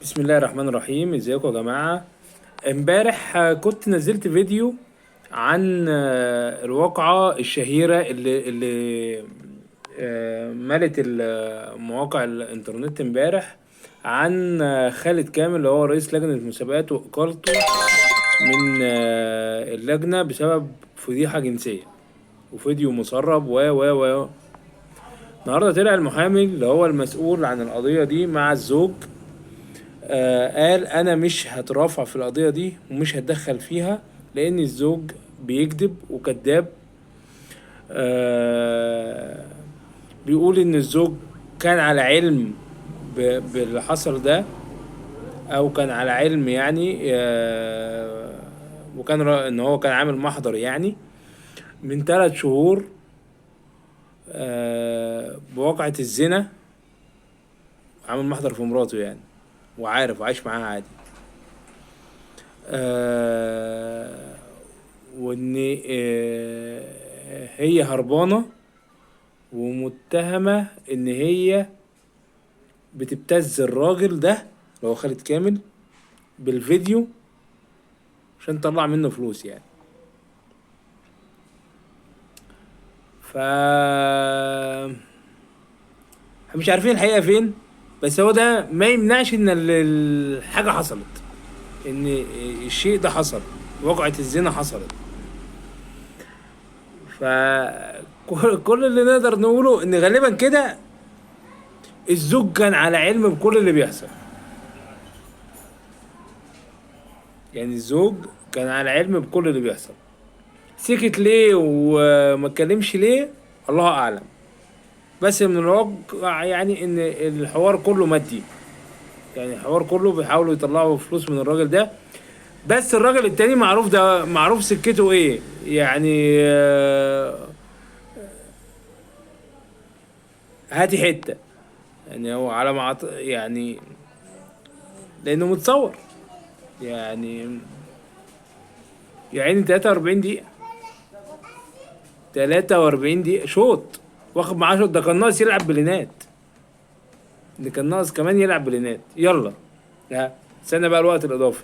بسم الله الرحمن الرحيم. ازيكم يا جماعة؟ امبارح كنت نزلت فيديو عن الواقعة الشهيرة اللي ملت مواقع الانترنت امبارح، عن خالد كامل اللي هو رئيس لجنة المسابقات واقالته من اللجنة بسبب فضيحة جنسية وفيديو مسرب و و و النهارده طلع المحامي اللي هو المسؤول عن القضية دي مع الزوج، قال انا مش هترافع في القضية دي ومش هتدخل فيها لان الزوج بيكذب وكذاب. بيقول ان الزوج كان على علم باللي حصل ده، او كان على علم يعني، وكان ان هو كان عامل محضر من 3 شهور، بواقعة الزنا، عامل محضر في مراته وعارف وعايش معاها عادي، وان هي هربانة ومتهمة ان هي بتبتز الراجل ده اللي هو خالد كامل بالفيديو عشان تطلع منه فلوس. ف مش عارفين الحقيقة فين، بس هو ده ما يمنعش ان الحاجة حصلت، ان الشيء ده حصل، وقعة الزنا حصلت. ف كل اللي نقدر نقوله ان غالبا كده الزوج كان على علم بكل اللي بيحصل، الزوج كان على علم بكل اللي بيحصل. سكت ليه وما اتكلمش ليه؟ الله اعلم، بس من الواقع ان الحوار كله مادي، الحوار كله بيحاولوا يطلعوا فلوس من الراجل ده، بس الراجل التاني معروف، ده معروف سكته ايه هاتي حتة، هو على ما لانه متصور، يا عيني 43 دقيقة، 43 دقيقة شوط واخد معاه شوط، ده كان ناقص يلعب بلينات، ده كان ناقص كمان يلعب بلينات. يلا ها استنى بقى الوقت الإضافي.